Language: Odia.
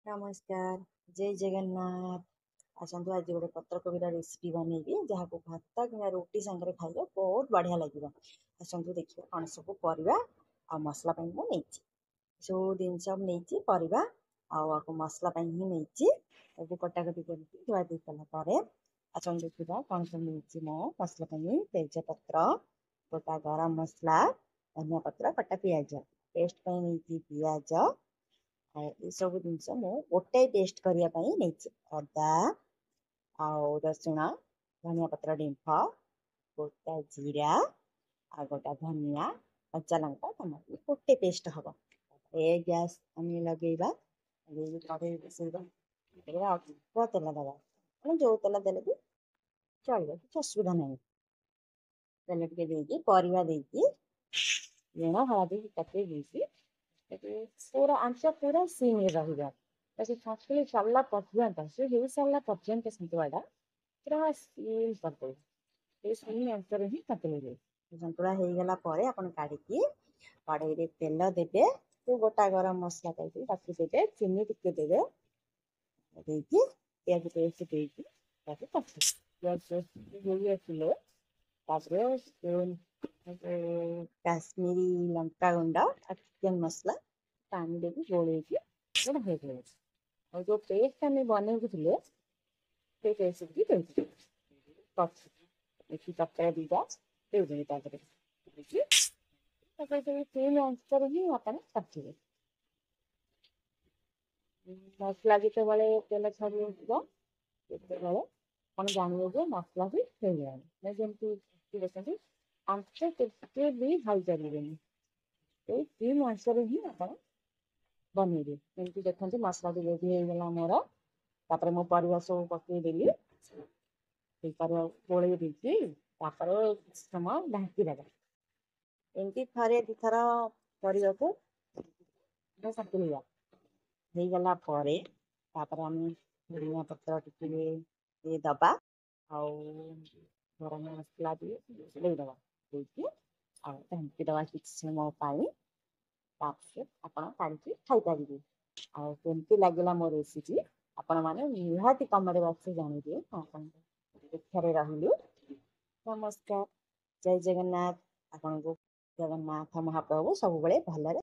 ନମସ୍କାର, ଜୟ ଜଗନ୍ନାଥ। ଆସନ୍ତୁ, ଆଜି ଗୋଟେ ପତ୍ରକୋବିର ରେସିପି ବନେଇବି, ଯାହାକୁ ଭାତ କିମ୍ବା ରୁଟି ସାଙ୍ଗରେ ଖାଇଲେ ବହୁତ ବଢ଼ିଆ ଲାଗିବ। ଆସନ୍ତୁ ଦେଖିବା କ'ଣ ସବୁ ପରିବା ଆଉ ମସଲା ପାଇଁ ମୁଁ ନେଇଛି। ସବୁ ଜିନିଷ ମୁଁ ନେଇଛି ପରିବା ଆଉ ଆକୁ ମସଲା ପାଇଁ ହିଁ ନେଇଛି। ସବୁ କଟାକଟି କରିକି ଧୁଆ ଧୁଇ କଲା ପରେ ଆସନ୍ତୁ ଦେଖିବା କ'ଣ ସବୁ ନେଇଛି ମୁଁ ମସଲା ପାଇଁ। ତେଜପତ୍ର, ଗୋଟା ଗରମ ମସଲା, ଧନିଆ ପତ୍ର, କଟା ପିଆଜ। ପେଷ୍ଟ ପାଇଁ ନେଇଛି ପିଆଜ। ଆଉ ଏସବୁ ଜିନିଷ ମୁଁ ଗୋଟାଏ ପେଷ୍ଟ କରିବା ପାଇଁ ନେଇଛି। ଅଦା ଆଉ ରସୁଣ, ଧନିଆ ପତ୍ର ଡିମ୍ଫ, ଗୋଟା ଜିରା ଆଉ ଗୋଟା ଧନିଆ, କଞ୍ଚା ଲଙ୍କା, ଟମାଟୋ ଗୋଟେ ପେଷ୍ଟ ହବ। ଏ ଗ୍ୟାସ୍ ଆମେ ଲଗେଇବା, ଲଗେଇକି କଢ଼େଇ ବସେଇବା। ଅଳ୍ପ ତେଲ ଦେବା। ଆପଣ ଯେଉଁ ତେଲ ଦେଲେ ବି ଚଳିବ, କିଛି ଅସୁବିଧା ନାହିଁ। ତେଲ ଟିକେ ଦେଇକି, ପରିବା ଦେଇକି, ଲୁଣ ହଳଦୀ ପକେଇ ଦେଇକି ପୁରା ଆଞ୍ଚ ପୁରା ସିମ୍ରେ ରହିବ। ତାକୁ ସନ୍ତୁଳି ସାରିଲା ପର୍ଯ୍ୟନ୍ତ, ସେ ହେଇସାରିଲା ପର୍ଯ୍ୟନ୍ତ ସନ୍ତୁଳାଟା ପୁରା ସିମ୍ କରିଦେବେ। ସେଇ ସିମ୍ ଆଞ୍ଚରେ ହିଁ ସନ୍ତୁଳିବେ। ସନ୍ତୁଳା ହେଇଗଲା ପରେ ଆପଣ କାଢ଼ିକି କଢ଼େଇରେ ତେଲ ଦେବେ। ଗୋଟା ଗରମ ମସଲା କହିକି ତାକୁ ଦେବେ, ଚିନି ଟିକେ ଦେବେ, ଦେଇକି ପିଆଜ ପେଷ୍ଟ ଦେଇକି ତାକୁ କଷିବେ। ପିଆଜ ପେଷ୍ଟ ହେଇ ଆସିଲେ ତାପରେ କାଶ୍ମୀରୀ ଲଙ୍କା ଗୁଣ୍ଡ ଆଉ ଚିକେନ ମସଲା, ପାଣି ଦେଇକି ଗୋଳେଇକି ସେଇଟା ହେଇଯିବ। ଆଉ ଯେଉଁ ପେଷ୍ଟ ଆମେ ବନେଇଥିଲେ, ସେଇ ପେଷ୍ଟକି ଦେଇଦେବେ। କଷିକି ତରକାରୀ ଦୁଇଟା ଦେଇଦେବେ। ତାପରେ ଦେଇକି ତାପରେ ସେଇ ସିମ୍ ଆଞ୍ଚରେ ହିଁ ଆପଣ କଷିବେ। ମସଲା ଯେତେବେଳେ ତେଲ ଛାଡ଼ି ଆସିବ, ସେତେବେଳେ ଆପଣ ଜାଣିବେ ଯେ ମସଲା ବି ହେଇଗଲାଣି। ଯେମିତି ଦେଖନ୍ତୁ, ଆଞ୍ଚ ଟିକେ ବି ହାଇ କରିବେନି, ସେଇ ସିମ୍ ଆଞ୍ଚରେ ହିଁ ଆପଣ ବନେଇବେ। ଏମିତି ଦେଖନ୍ତୁ, ମସଲା ରେଡ଼ି ହେଇଗଲା ମୋର। ତାପରେ ମୁଁ ପରିବା ସବୁ ପକେଇଦେଲି। ସେଇ ପରିବା ଗୋଳେଇ ଦେଇକି ତାପରେ କିଛି ସମୟ ଢାଙ୍କି ଦେବା। ଏମିତି ଥରେ ଦୁଇଥର ପରିବାକୁ ସନ୍ତୁଳିବା। ହେଇଗଲା ପରେ ତାପରେ ଆମେ ଧନିଆ ପତ୍ର ଟିକେ ଦେବା ଆଉ ଗରମ ମସଲା ବି ଦେଇଦେବା। ଦେଇକି ଆଉ ଢାଙ୍କି ଦେବା କିଛି ସମୟ ପାଇଁ। ତାପରେ ଆପଣ କାଢ଼ିକି ଖାଇପାରିବେ। ଆଉ କେମିତି ଲାଗିଲା ମୋ ରେସିପି, ଆପଣମାନେ ନିହାତି କମେଣ୍ଟ ବକ୍ସରେ ଜଣେଇବେ। ଆପଣଙ୍କ ଅପେକ୍ଷାରେ ରହିଲି। ନମସ୍କାର, ଜୟ ଜଗନ୍ନାଥ। ଆପଣଙ୍କୁ ଜଗନ୍ନାଥ ମହାପ୍ରଭୁ ସବୁବେଳେ ଭଲରେ